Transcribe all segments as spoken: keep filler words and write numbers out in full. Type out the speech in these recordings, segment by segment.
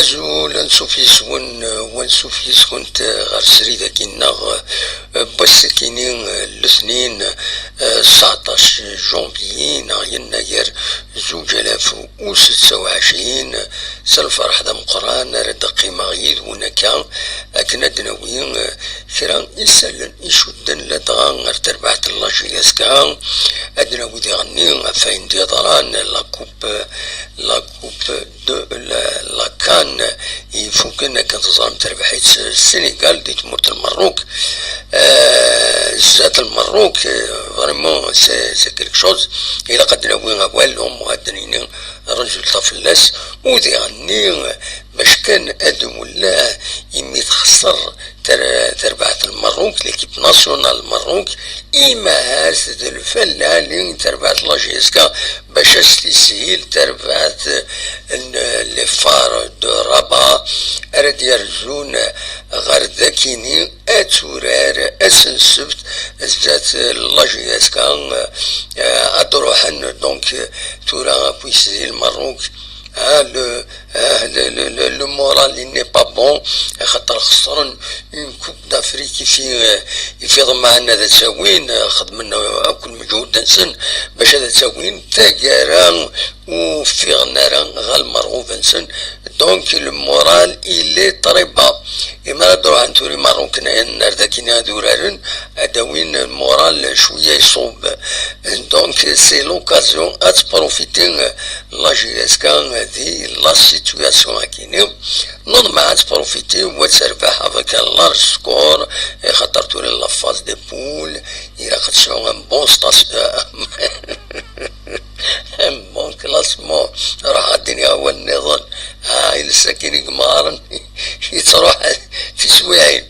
Azul, ansuf yis-wen, wansuf yis-went ɣer srid-agi-nneɣ, n wass-akini, letnin, tseɛṭac janvier, neɣ yennayer, zuǧ alaf u setta u ɛecrin. S lferḥ d ameqqran ara d-qqimeɣ yid-wen akka, akken ad d-nawi kra isallen icudden ladɣa ɣer terbaɛt n la J S K. Ad d-nawi diɣenni ɣef wayen d-yeḍran, la coupe, la coupe de la, la CAN ifuken, akken teẓram, terbeḥ-itt Sénégal di tmurt n Merruk. Euh, zdat n Merruk, euh, vraiment, c'est, c'est quelque chose. Ilaq ad d-nawi awal, au moins ad d-nini résultat fell-as. U diɣenni, euh, bac kan ad nwellah imi txesser ter-, terbaɛt n Merruk, l'équipe nationale n Merruk, imahat d lfal lɛali n terbaɛt n la J S K, bac ad s-tishil terbaɛt n les Phares de Rabat, ara d-yerzun ɣer dakini ad turar ass n ssebt zdat la J S K, eh, ad d-ruḥen, donc, tura akk yesdi Lmerruk. Ah, le, ah, le, le, le, le moral, il n'est pas bon, axaṭer xesren une coupe d'Afrique i fi, i fi ḍemɛen ad tt-awin, xedmen akk lmeǧhud-nsen bac ad tt-awin, taggara ur ffiɣen ara ɣer lmerɣub-nsen. Donc, le moral, il est très bas. Imi ara d-ruḥen tura Imerruknen ar dakini ad uraren, ad d-awin lmural cwiya iṣub. Donc, c'est l'occasion ad tprofiti la J S K di la situation akini. Neḍmeɛ ad tprofiti u ad terbeḥ avec un large score, ixaṭer tura la phase de poule, ilaq ad tesɛu un bon station, un bon classement. Ruḥ ad d-iniɣ awal nniḍen. Ah, iles akin i yemɣaren yettruḥ tiswiɛin.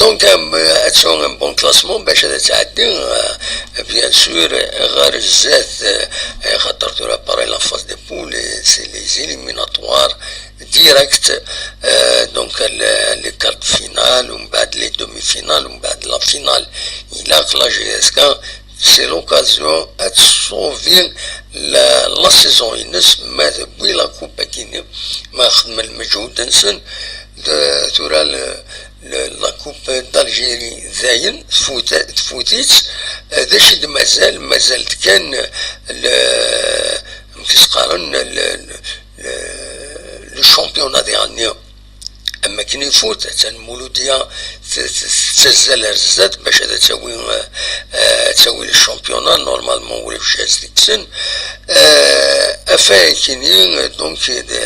Donc, am, ad tesɛu un bon classement bac ad tɛeddi, euh, bien sûr, ɣer zdat, euh, xaṭer tura pareil la phase de poule, c'est les éliminatoires directs, euh, donc le, les quarts de finale, ومن بعد les demi-finales, ومن بعد la finale. Ilaq la J S K, c'est l'occasion ad tsauvi la, la saison-ines, ma tewwi la coupe akini, ma xedmen lmeǧhud-nsen. De, tura le, le, la coupe d'Algérie dayen tfut, tfut-itt. D acu i d-mazal? Mazal-d kan le, amek i s-qqaren, le, le, le, le championnat diɣenni. Am akken ifut, attan Mouloudia t-, t-, tettazzal ar zdat bac ad tawi, euh, ad tawi le championnat, normalement ulac jaz deg-sen. Euh, afay akini, donc, de,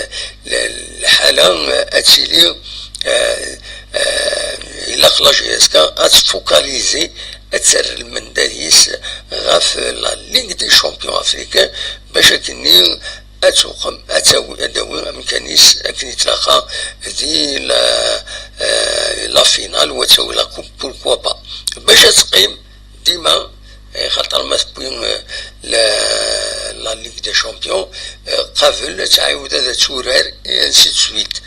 le, lḥala, euh, ad tili, euh, euh, ilaq la J S K ad tfocaliser, ad terr lmendad-is ɣef la Ligue des Champions Africains, bac akkenni ad tuqem, ad tawi, ad tawi amkan-is akken itlaqa di la, euh, la finale, u ad tawi la coupe, pourquoi pas. Bac ad teqqim dima, eh, xaṭer ma tewwi, euh, la, la Ligue des Champions, euh, qabel ad tɛiwed ad turar, et ainsi de suite.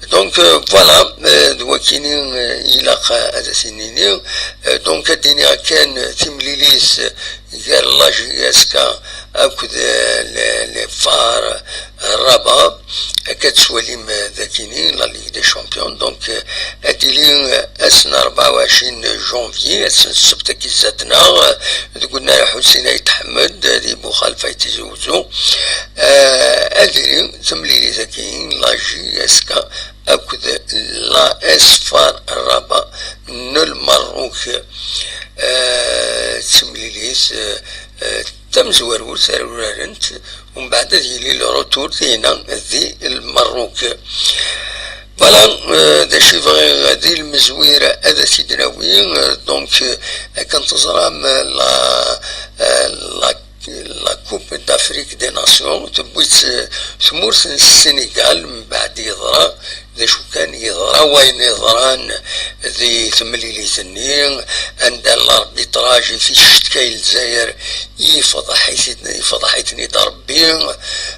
Donc, euh, voilà, euh, d wakini, euh, ilaq ad as-nini. Euh, donc, ad d-iniɣ kan, euh, timlilit, euh, gar la J S K akked, euh, les, les Phares Rabat, akka d-twalim, euh, dakini, la Ligue des Champions. Donc, euh, ad d-tili, euh, ass n rebɛa u ɛecrin janvier, ass n ssebt-agi zdat-neɣ, euh, deg unnar Ḥusin Ayt Ḥmed, euh, di Buxalef Ayt Tizi Uzzu. Euh, ad d-tili temlilit-agi, la J S K akked la S Far Rabat n Lmerruk. Euh, d timlilit, euh, euh, tamezwarut ara urarent, umbeɛd ad yili le retour dinna di Lmerruk. Voilà, euh, d acu i bɣiɣ di lmezwir ad as-id-nawi, euh, donc, euh, akken teẓram, euh, la, euh, la, la Coupe d'Afrique des Nations, tewwi-tt, euh, tmurt n Sénégal, mbeɛd yeḍra d acu kan, yeḍra wayen yeḍran di temlilit-nni, anda l'arbitrage i fi tcetka i Lezzayer yefḍeḥ-it-, yefḍeḥ-iten-id Rebbi,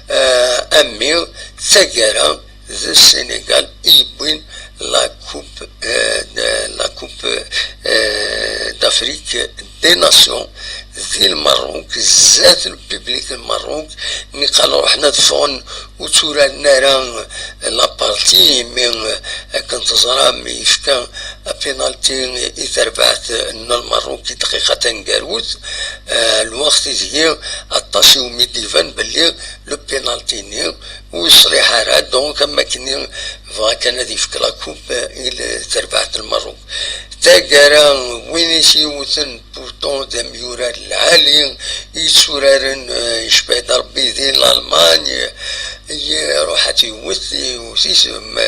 euh, a mmi, d taggara d Sénégal i yewwin la coupe, euh, de, la coupe, euh, d'Afrique des Nations di Lmerruk, zdat le public n Lmerruk, niqal ruḥen ad ffɣen ur tturaren ara, euh, la part Ti imi, eh, akken teẓram, yefka apinalti i terbaɛt n Lmerruk i dqiqa taneggarut, eh, lweqt ideg aṭas iwumi d-iban belli le penalti-nni ur yeṣliḥ ara, donc am wakken bɣa kan ad yefk la coupe i le-, terbaɛt n Lmerruk. Taggara, win i s-yewten pourtant d amyurar lɛali i yetturaren, eh, yecbeḥ-d Rebbi di Lalman, iruḥ ad t-yewwet, yewwet-it, ma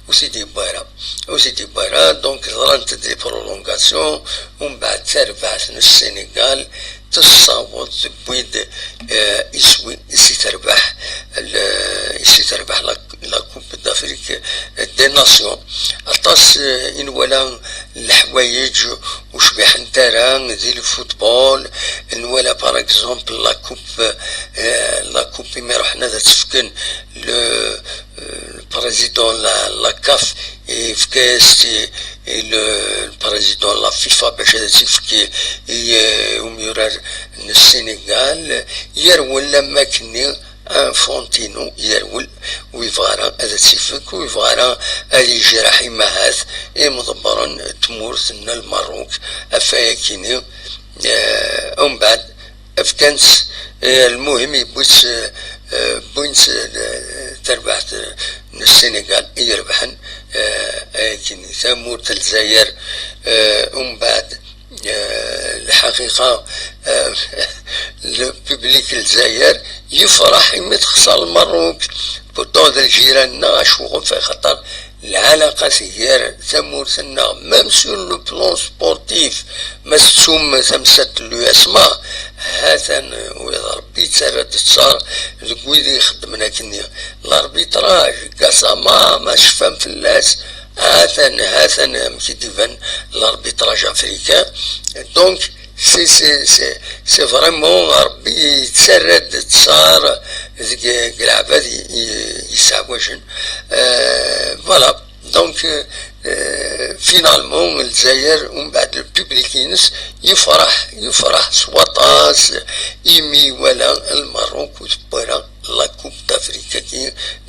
ur t-id-yewwi ara. Ur t-id-yewwi ara, donc ḍrant-d les prolongations, umbeɛd tarbaɛt n Sénégal tessaweḍ tewwi-d, eh, iswi i s-terbeḥ, le-, i s-terbeḥ la, la Coupe d'Afrique des Nations. Aṭas, eh, i nwala n leḥwayeǧ ur cbiḥent ara di le football. Nwala, par exemple, la coupe, eh, la coupe imi ruḥen ad tt-fken le, eh, le président la, la CAF, yefka-yas-tt i, i le, le président la FIFA bac ad tt-yefk i, i, eh, umyurar n Sénégal. Yerwel am wakken-nni Infantino, yerwel, ur yebɣi ara ad tt-ifek, ur yebɣi ara ad yejreḥ imahat imḍebbren n tmurt n Lmerruk. Ɣef wayakini, eh, umbeɛd fkan-tt, eh, lmuhim yewwi-tt, eh, eh, wwin-tt, eh, tarbaɛt, eh, n Sénégal i irebḥen, eh, ayakini tamurt n Lezzayer, eh, umbeɛd Eh, lḥaqiqa, eh, le public n Lezzayer yefreḥ imi texṣer Lmerruk. Pourtant d ljiran-nneɣ, acu ɣef xaṭer lɛalaqat gar tamurt-nneɣ, même sur le plan sportif, ma tettum tamsalt n l'USMA, ha-t-an, eh, wid Rebbi yettarra-d ttar deg wid ixeddmen akkenni. L'arbitrage, Gassama, ma tecfam fell-as, ha-t-an, ha-t-an amek i d-iban l'arbitrage africain. Donc, c'est, c'est, c'est, c'est vraiment Rebbi yettarra-d ttar deg, deg leɛbad i, i, yesseɛwajen. Euh, voilà. Donc, euh, euh, finalement, Lezzayer, umbeɛd le public-ines, yefreḥ, yefreḥ s waṭas imi iwala Lmerruk ur tewwi ara la Coupe d'Afrique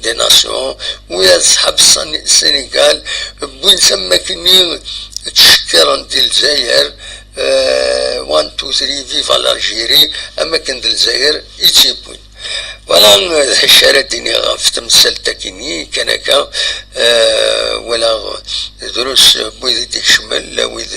des Nations, wid ṣṣeḥab Sénégal, wwin-tt am wakken-nni ttcekkiren di Lezzayer, euh, one, two, three, viva l'Algérie, am wakken d Lezzayer i tt-yewwin. Voilà, euh, d acu ara d-iniɣ ɣef temsalt-agi-nni, kan akka, euh, wala drus n wid i d-ikecmen, la wid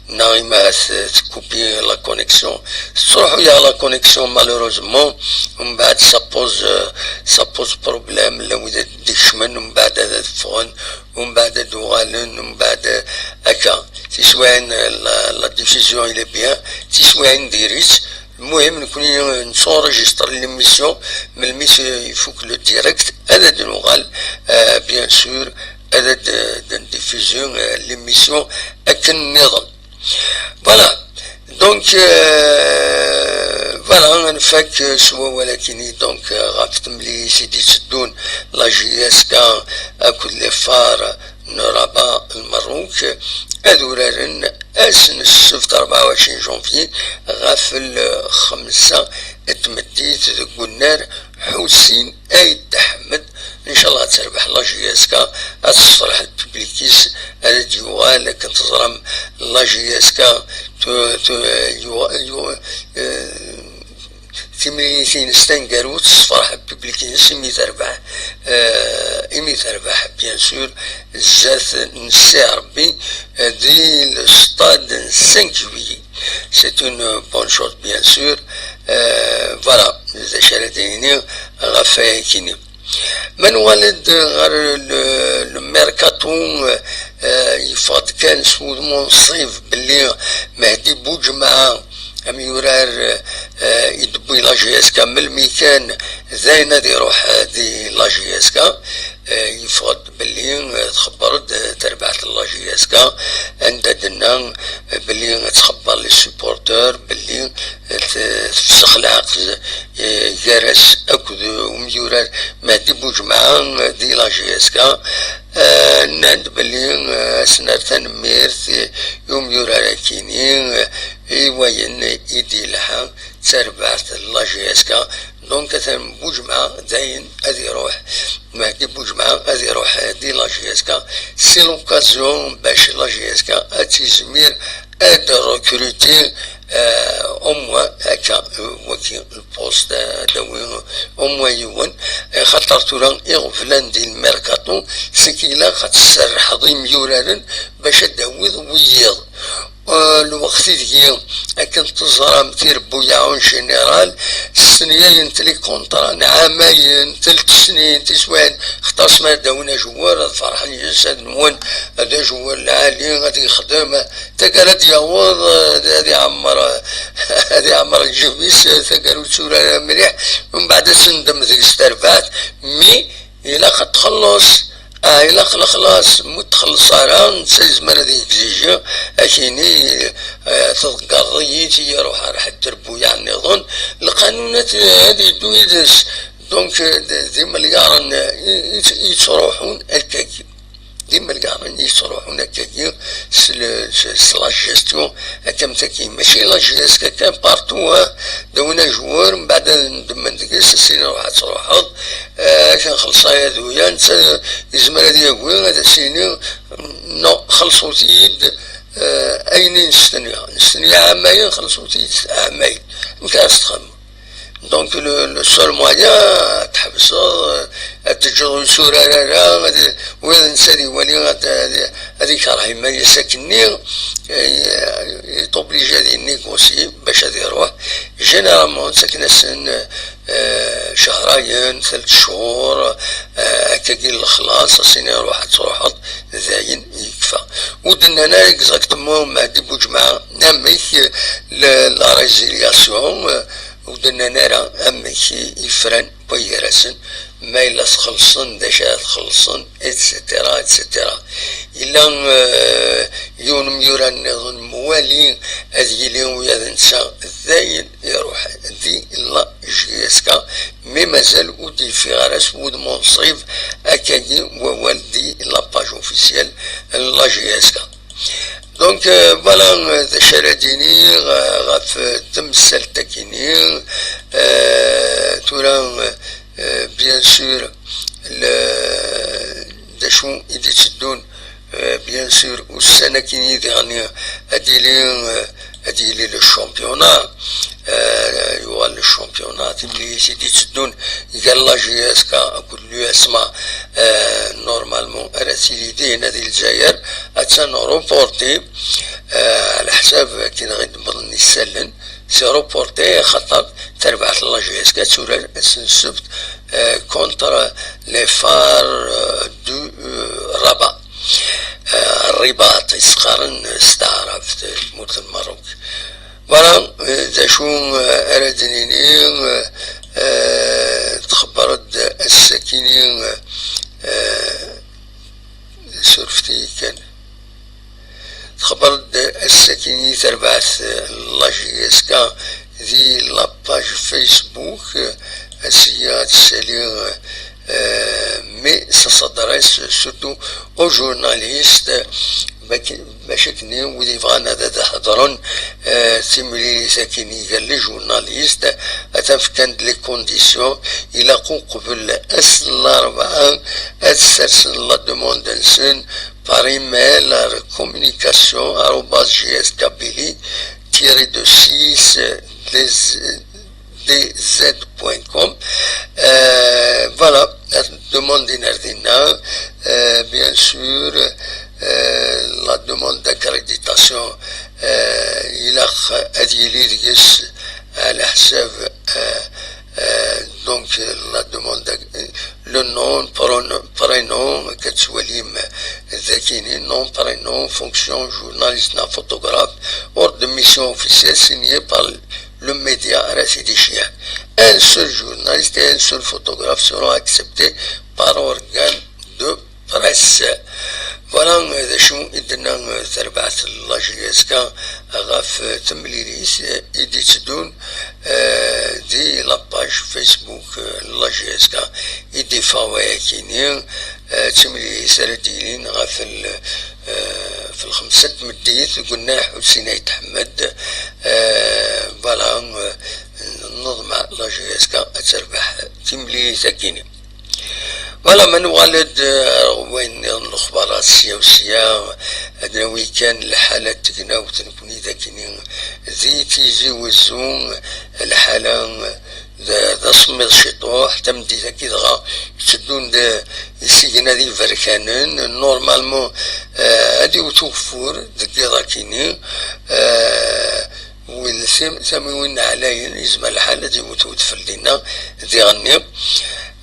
neɣ imahat, euh, tkupi la connexion. Tettruḥu-yaɣ la connexion, malheureusement, umbeɛd ça pose, euh, ça pose problème, la wid ad d-ikecmen, umbeɛd ad ffɣen, umbeɛd ad d-uɣalen, umbeɛd, euh, akka. Tiswiɛin, euh, la, la diffusion, il est bien, tiswiɛin diri-tt. Lmuhim, nekni nettunregistre l'émission, melmi s-, ifuk le direct, ad d-nuɣal, euh, bien sûr, ad d-, d-, diffusion, euh, l'émission akken nniḍen. Voilà. Donc, euh, voilà, nfak s wawal-agi-nni, donc, euh, ɣef temlilit i d-itteddun la J S K akked les Phares n Rabat Lmerruk, ad uraren ass n ssebt rebɛa u ɛecrin janvier ɣef lxemsa n tmeddit deg unnar Ḥusin Ayt Ḥmed. Ncallah ad terbeḥ la J S K, ad tessefreḥ lpiblik-is, ad d-yuɣal. Akken teẓram, la J S K tu-, tu-, yuɣ-, yuɣ-, eh, timlilit-ines taneggarut tessefreḥ lpiblik-ines imi terbeḥ, eh, imi terbeḥ, bien sûr, zdat n Ssi Ṛebbi, eh, di le stade n cinq juillet. C'est une bonne chose, bien sûr. Euh, voilà, d acu ara d-nini ɣef wayagi-nni. Ma nuɣal-d ɣer le, le mercato, euh, yeffeɣ-d kan s wudem unṣib belli Mehdi Boujamaa, amyurar, euh, i d-tewwi la J S K melmi kan, d ayen ad iruḥ, euh, di la J S K, euh, yeffeɣ-d belli, eh, txebber-d, eh, terbaɛt n la J S K, anda d-tenna, eh, belli ad txebber les supporteurs, belli, eh, t-, tefsex lɛeqd, eh, gar-as akked umyurar Mehdi Boujamaa, eh, di la J S K. Eh, nnan-d belli, eh, ad sen-nerr tanemmirt, eh, i umyurar-akini, eh, i wayen i d-yelḥa. tarbaɛt n la J S K. Donc atan Buǧemɛa dayen ad iruḥ, Mehdi Buǧemɛa ad iruḥ di la J S K. C'est l'occasion bac la J S K ad tizmir ad recruter, euh, au moins akka, euh, waki le poste, euh, ad awi au moins yiwen, euh, xaṭer tura iɣeblan di lmerkaṭu, c'est que ilaq ad tserrḥeḍ imyuraren bac ad d-tawiḍ wiyiḍ. Euh, lweqt ideg akken teẓram tirebbuyaɛ en général, stenyayen-t les contrats n ɛamayen, telt snin, tiswiɛin, xaṭer ma ad d-awin ajewwar ad ferḥen yes-s, ad nwan d ajewwar lɛali, ad yexdem, taggara ad d-yaweḍ, ad, ad iɛemmer, ad iɛemmer lǧib-is, taggara ur yetturar mliḥ, mbeɛd ad tendem deg-s terbaɛt, mais ilaq ad txelleṣ. Ah, ilaq lexlaṣ, ma ur txelleṣ ara, netta yezmer ad yegziji, ad k-yini, eh, tḍeggreḍ-iyi, tigi ruḥ ar ḥedd trebbuyaɛ nniḍen, lqanun ad, ad yeddu yid-s. Donc, eh, d, d imelyaṛen, eh, i, i, i yettruḥun akkagi. D imelyaṛen i yettruḥun akkagi s le, s, s la gestion, akka am tagi. Mačči la J S K kan, partout, hein. D awin ajewwar, mbeɛd ad ndemmen deg-s, as-inin ruḥ ad truḥeḍ, eh, ad k-nxelleṣ aya d uya, netta yezmer ad yagi, ad as-yini, non, xellṣut-iyi-d, eh, ayen i nestenya. Nestenya ɛamayen, xellṣut-iyi-d ɛamayen. Amek ara s-txedmeḍ? Donc, le, le seul moyen, ad tḥebseḍ, ad teǧǧeḍ ur yetturar ara, ad, ula d netta ad iwali, ad, ad, ad ikerh iman-is akkenni, eh, il est obligé ad yenégocier bac ad iruḥ. Généralement, ttaken-asen, eh, cehrayen, telt cchur, eh, akkagi n lexlaṣ, as-inin ruḥ ad truḥeḍ, dayen yekfa. Ur d-nnan ara exactement Mehdi Buǧemɛa amek, eh, la, la résiliation, eh, ur d-nnan ara amek i, i fran waygar-asen, ma yella txellṣen, d acu ara txellṣen, et cetera, et cetera. Yella, eh, yiwen umyurar nniḍen mwali ad yili ula d netta dayen iruḥ di la J S K, mais mazal ur d-yeffiɣ ara s wudem unṣib akkagi wawal di la page officielle n la J S K. Donc, euh, voilà, euh, d acu ara d-iniɣ, euh, ɣef, euh, temsalt-agi-nni, euh, tura, euh, bien sûr, le, d acu i d-itteddun, euh, bien sûr, ussan-agi-nni daɣen ad yili, euh, ad yili le championnat, euh, yuɣal le championnat, timlilit i d-itteddun gar la J S K akked l'U S M A, euh, normalement, ara tili dihin di Lezzayer, attan reportée, euh, ɛla ḥsab akken i d-wwḍen isallen, c'est reporté, axaṭer tarbaɛt n la J S K ad turar ass n ssebt, euh, contre les FAR, euh, du, euh, Rabat. Euh, Ribat, i s-qqaren s taɛrabt, tmurt n Merruk. Voilà, euh, d acu, euh, ara d-nini, euh, euh, txebber-d ass-akini, euh, surfet-iyi kan. Txebber-d ass-akini tarbaɛt n la J S K di la page Facebook, euh, asya ad tsali, euh, mais ça s'adresse surtout aux journalistes, bac, bac akken wid yebɣan ad, ad hedren, euh, timlilit akini gar les journalistes, ad fkan-d les conditions, ilaq uqbel ass n larebɛa ad ssersen la demande-nsen par email ar communication arobase J S Kabylie tiret deux six D Z point com. Euh, voilà, la demande in ar dinna, euh, bien sûr, euh, la demande d'accréditation, euh, ilaq ad yili deg-s ɛla ḥsab, euh, euh, donc, euh, la demande, euh, le nom, pronom, prénom, ad twalim dagi-ni, nom, prénom, fonction, journaliste, neɣ photographe, ordre de mission officiel signé par le média ara t-id-iceyɛen. Un seul journaliste et un seul photographe seront acceptés par organe de presse. Voilà, euh, d acu i d-tenna, euh, terbaɛt n la J S K ɣef, euh, temlilit, euh, i d-itteddun, euh, di la page Facebook, euh, n la J S K i d-iffeɣ wayakini, euh, d timlilit ara d-yilin ɣef l-, euh, f lxemsa n tmeddit deg unnar Ḥusin Ayt Ḥmed. Euh, voilà, euh, Neḍmeɛ la J S K ad terbeḥ timlilit-agi-nni. Voilà, ma nuɣal-d, eh, ar wayen nniḍen n lexbarat sya u sya, ad nawi kan lḥala n tegnawt nekkni dagini di Tizi Wezzu, lḥala d, d asemmiḍ ciṭuḥ, tameddit-agi dɣa tteddun-d isigna d iberkanen, normalement, eh, ad iwet ugeffur deg yiḍ-akini, eh, Wid tim-, tamiwin ɛlayen, yezmer lḥal ad iwet udfel dinna, diɣenni.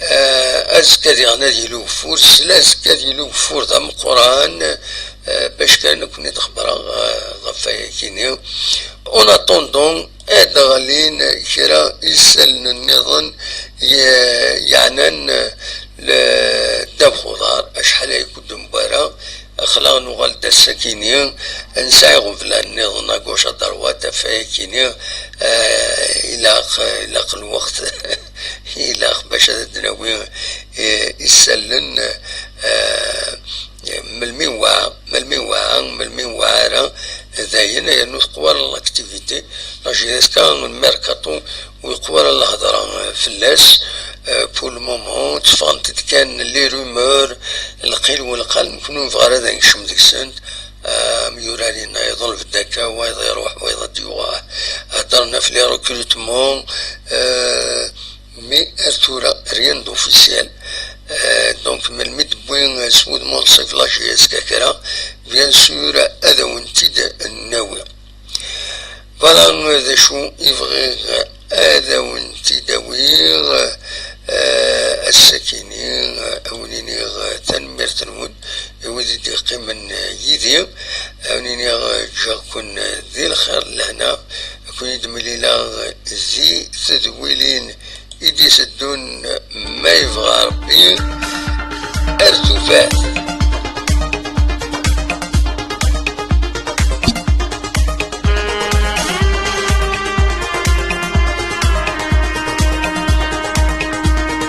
Eh, azekka diɣen ad yili ugeffur, sla azekka ad yili ugeffur d ameqqran, eh, bac kan ad ken-id-xebbreɣ, eh, ɣef wayakini. En attendant, ad d-ɣlin kra isallen nniḍen ye-, yeɛnan, eh, le-, ddabex uḍar, acḥal ay kud-newwara, Axla nuɣal-d ass-akini, nesɛa iɣeblan nniḍen à gauche à droite, ɣef wayakini, eh, ilaq, ilaq lweqt, ilaq bac ad d-nawi, eh, isallen, eh, melmi wa, melmi wa, melmi wa ara, dayen, yernu teqwa l'activité, la J S K, merkaṭu, ur yeqwa ara lhedra, eh, fell-as, eh, pour le moment, tteffɣent-d kan les rumeurs, lqil welqal, nekkni ur nebɣi ara ad nekcem deg-sent, eh, am yurar-inna, iḍleb-d akka, wayeḍ iruḥ, wayeḍ ad d-yuɣal, heddren ɣef les recrutements, eh, mais ar tura, rien d'officiel. Eh, donc, melmi d-tewwi, eh, s wudem unṣib la J S K kra, bien sûr, ad awen-t-id-nawi. Voilà d acu i bɣiɣ ad awen-t-id-awiɣ, eh, ass-akini, eh, ad wen-iniɣ, eh, tanemmirt-nwen i wid i d-yeqqimen, eh, yid-i, ad wen-iniɣ, eh, ǧǧiɣ-ken, eh, di lxir d lehna, ad ken-id-mlileɣ, eh, di tedwilin i d-iteddun, eh, ma yebɣa Rebbi, ar tufat.